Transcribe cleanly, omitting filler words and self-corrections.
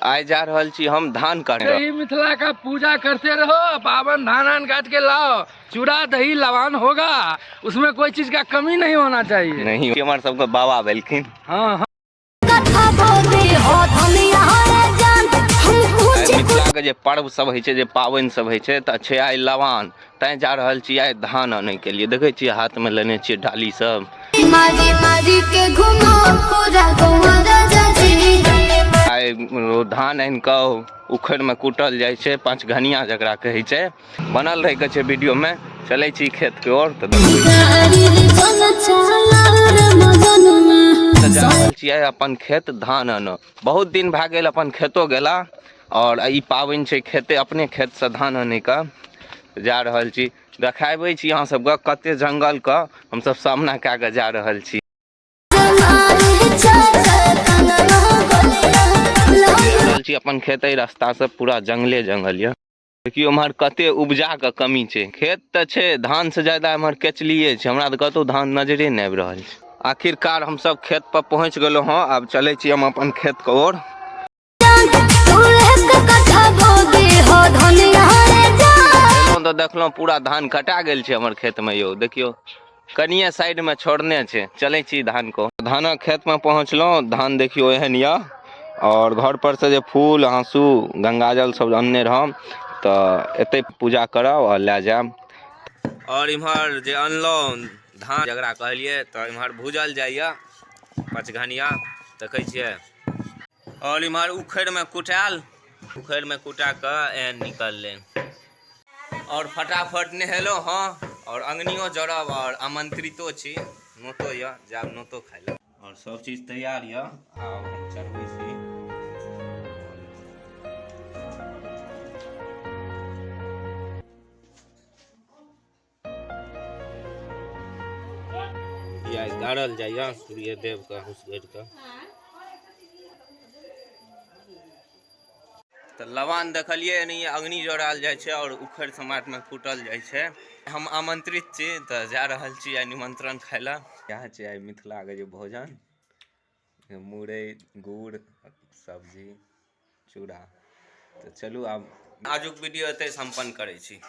आइ जा रहल छी हम धान काटे। ही मिथिला का पूजा करते रहो, पावन धान आन काट के लाओ, चूड़ा दही लवान होगा, उसमें कोई चीज का कमी नहीं होना चाहिए। नहीं, हमर सबके बाबा भेलखिन। हाँ हाँ। मिथिला के जे पर्व सब होइ छै, जे पाबनि सब होइ छै, तऽ छै आइ लवान, तैं जा रहल छी आइ धान आनै के लिए। देखै छियै हाथ में लेने छियै डाली सब। मारी मारी के घुमा पूरा गौआ राजा जी। आइ धान आनि कऽ उखड़ि में कुटल जाइ छै, पाँच घनिया जकरा कहै छै। बनल रहै के छै वीडियो में। चलै छी खेत के ओर तऽ देखबै। तऽ जा रहल छियै अपन खेत धान आनऽ। बहुत दिन भए गेल अपन खेतो गेला, और ई पाबनि छै खेते अपने खेतसँ धान आनैके। जा रहल छी, देखाबै छी अहाँ सबके कते जंगलके हमसब सामना कए कऽ जा रहल छी। छी अपन खेत, एहि रास्ता से पूरा जंगले जंगल यऽ। देखियौ एम्हर कते उपजा के कमी छै। खेत तऽ छै, धान से ज्यादा एम्हर केचलिए छै। हमरा तऽ कतहु धान नजरे नहि आबि रहल छै। आखिरकार हमसब खेत पर पहुँच गेलहुँ हँ। आब चलै छी हम अपन खेत के ओर। तऽ देखलहुँ पूरा धान कटा गेल छै हमर खेत में यौ। देखियौ कनिये साइड में छोड़ने छै। चलै छी धान को। धानक खेत में पहुँचलहुँ, धान देखियौ एहन यऽ। और घर पर से जे फूल हाँसू गंगाजल सब अनने रहम, तऽ एतै पूजा करब और लए जायब। और इम्हर जे अनलहुँ धान जकरा कहलियै, तऽ इम्हर भूजल जाइए पचघनिया, देखै छियै। और इम्हर उखड़ि में कुटायल, उखड़ि में कुटा कऽ एहन निकललै। और फटाफट नहेलहुँ हँ और अंगनियो जरब और आमंत्रितो छी, नोतो यऽ, जायब नोतो खाइ लए। और सब चीज तैयार यऽ, आब हम चढ़बै छी। ई आइ गाड़ल जाइए सूर्य देव के हुसगरि के। तऽ लवान देखलियै नहीं, अग्नि जोड़ायल जाइ छै और उखड़ि समाट में कुटल जाइ छै। हम आमंत्रित छी तऽ जा रहल छी आइ निमंत्रण खाय लए। इएह छै आइ मिथिला के जे भोजन, मुरई गुड़ सब्जी चूड़ा। तऽ चलू आब आजुक वीडियो एतै सम्पन्न करै छी।